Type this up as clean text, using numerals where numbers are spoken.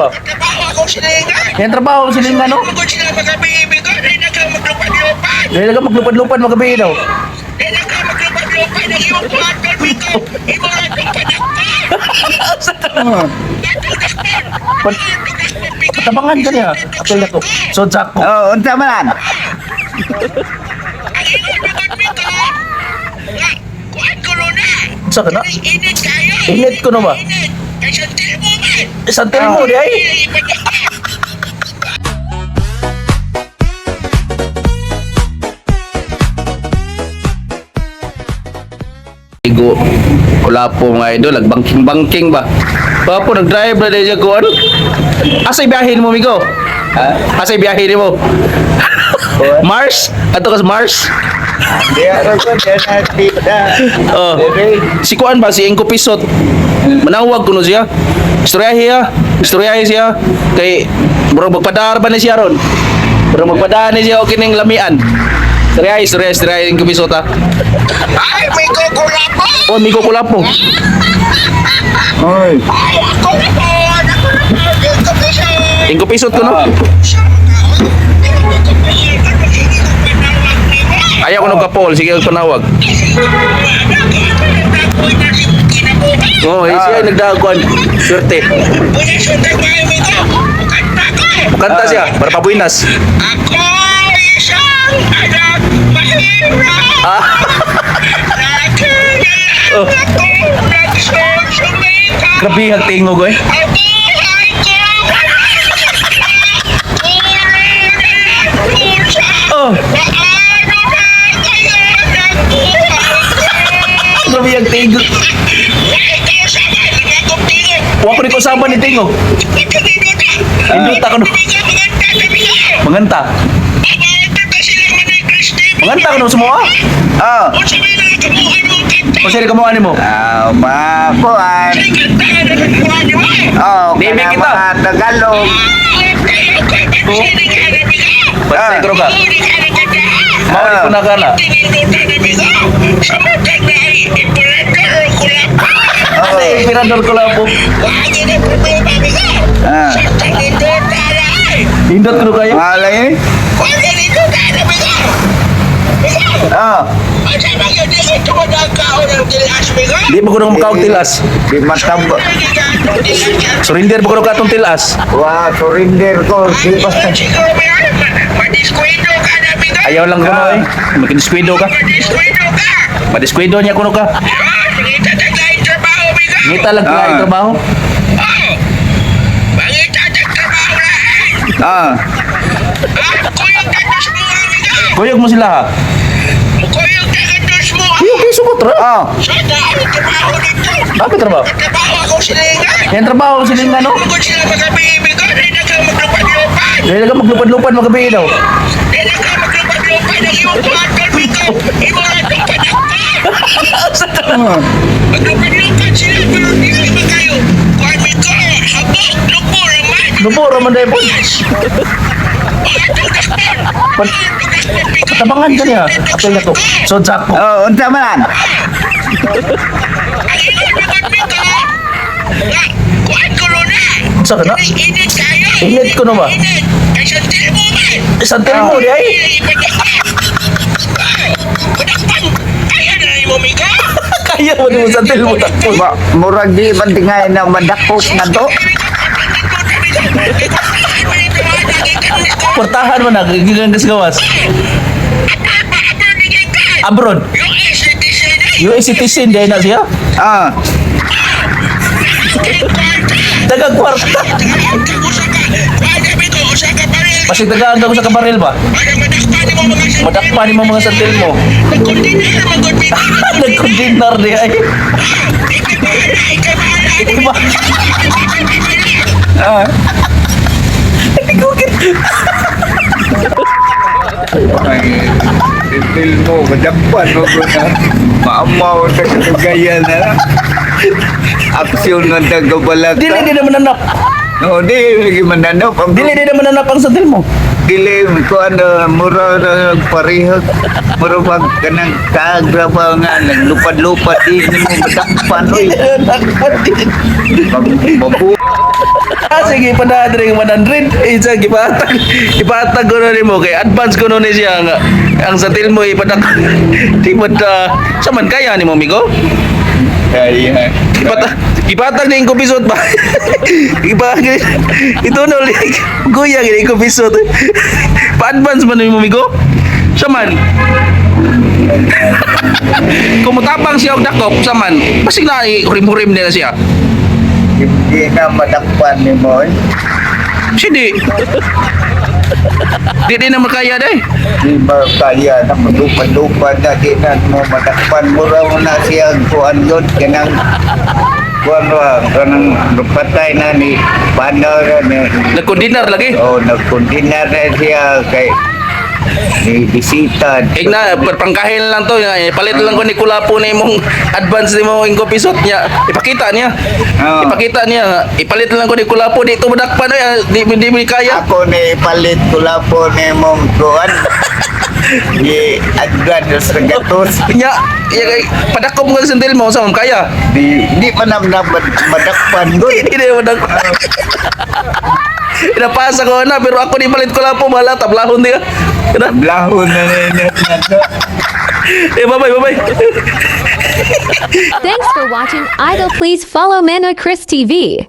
Trabaho ako silingan. Yan trabaho silingan, no? Magod sila magabi-ibigan. Ay nagka maglupad-lupad. Dili ka maglupad-lupad magabi daw. Ay nagka maglupad-lupad. Ang iyong buhaton, Miko. Imo ra itong panakpan. Itong dakpan. Itong dakpan, Miko. Tabangan ka niya. Apel na ko. So Jack ko. Oh, unsa man? Ang ingon magod, Miko. Nga, kuan ko ro na. Unsa ka na? Init kayo. Init ko na ba? Init. Kay santil mo man. Santil mo di ay. Ay, ipadakpan. Igo. Wala po mga idol, nagbangking-bangking ba? Papo, nag-drive na din siya kuan. Asa'y biyahe mo, Migo? Ha? Asa'y biyahe mo? Mars? Ato kas Mars? Di ara ko di na tita. Oh. Si kuan ba si Engko Pisot? Manawag kuno siya. Istoryahe siya. Istoryahe siya. Kay murag magpadar ba ni siya ron? Murag magpadar ni siya og kining lamian. Istoryahe, istoryahe, istoryahe Engko Pisot ha. Ay, Miko, kulapo. Oh, Migo Kulapo. Oy. Ay, ako na po. Ako na po. Miko Pisot. Engko Pisot kuno. Ayaw ko nagka-Paul, sige ang panawag. Oh, eh, siya nagdaguan. Swerte. Kanta siya para pabuinas. Ako isang anak mahirap. Ah. Laki Oh. ako nagsusumikap. Grabe ang tingog eh. Ang buhay ko puro na lang pusa. Oh, Paano na ngayon ang buhay ko? grabe ang tingog. Ikaw sa mga akong tingog. Wa ko ni kausaban ni tingog. Ikaw Induta ko no. Manganta. Manganta ko no sumuha. Oh. O sino kamo ani mo? Ah, makuan. Oh, Name kanang kita. mga Tagalog. Basta ko ka. Mao ni ko na kana. Oh. Ay, pirador ko lang po. Ah. Indot ko kayo. Malay. Oh. Di ba ko nang makaog tilas? Di matab. Surrender ba ko nang katong tilas? Wa, surrender ko. Di ba? Madiskwento ka na, Bigo! Ayaw lang ko no eh. Magdiskwido ka. Madiskwento ka! Madiskwido niya kuno ka. Ah, mangita taglaing trabaho, Bigo! Ngita lang kaya Ah. trabaho. Oh! Mangita tag trabaho na eh! Ah. Ah, kuyog tagas mo, Bigo! Kuyog mo sila ha. Kuyog tagas mo! Kuyog kayo sumot ra. Oh. Sa dami trabaho dito! Bakit trabaho? Trabaho ako silingan! Yan trabaho silingan no. Magod sila magabi-ibigo, di na ka maglupad-lupad! Dili ka maglupad-lupad magabi daw. Di na ka maglupad-lupad ang iyong buhaton, Bigo! Imo ra itong panakpan! Maglupad-lupad sila, pero di ba kayo? Kuan, Bigo, habok, lupo, raman! Lupo ra man dahil po. Yes! Atong dakpan! Atong dakpan, Bigo! Tabangan ka niya. Apel na ko. So Jack ko. Oh, unsa man? Ang ingon magod, Bigo! Nga, kuan ko ro na! Unsa ka na? Init kayo! Init ko na ba? Init! Kay santil mo man! Santil mo di ay. Kaya na mo, Miko! Kaya mo di mo santil mo takpon. Ba, murag di man tingay na madakos na to. Portahan mo na gigang gawas. Abroad. US citizen dahil na siya. Ah. Taga kwarta. Pasig tagaan ka sa kabaril ba? Madakpan mo mga santil mo. Nagkondinar di ay. Iba. Ah. Ay, titil mo, madakpan mo ko na. Maamaw sa katugayan na. Aksyon ng tagabalak. Dili di na mananap. No, di, lagi mananap. Ang Dili di na mananap ang santil mo. Dili ko ano, mura na parehag. Mura bag kanang kagra ba nga naglupad-lupad din mo madakpan oy. Mabu Ah, sige, padadring 100. Isa, gipahatag. Ipahatag ko na nimo kay advance ko na ni siya nga. Ang sa mo ipadak. Di ba ta, sa man kaya nimo, migo? Kaya Ipatag na yung kupisot ba? Ipa, ito na ulit. Guya, gini kupisot. Pa-advance man nimo, migo? Sa man. Kung mutabang siya og dakop, sa man, basig na hurim-hurim nila siya. Hindi na madakpan nimo oy. Hindi. Di din na makaya day. Di ba kaya na malupad-lupad na di na mo madakpan, mura mo na siya kuan yun kanang kuan ba kanang patay na ni panaw na ni. Nagkundinar lagi. Oh, nagkundinar na siya kay ni bisita. Ik na, perpangkahin lang to. Eh, palit lang ko ni Kulapo na imong advance ni mo ingko pisot niya. Ipakita niya. Oo. Ipakita niya. Ipalit lang ko ni Kulapo. Di ito madakpan eh. Di mo kaya. Ako ni ipalit ko lang po ni mong kuan di advance sa gatos. Nya, ya, kay, padakop mo sa sandil mo sa mong kaya. Di man na madakpan gud. Hindi na madakpan. Inapasa ko na pero ako ni palit Kulapo bahala tablahon niya. Na. Blahon na na na. Eh, bye bye, bye bye. Thanks for watching Idol. Please follow Manoy Chris TV.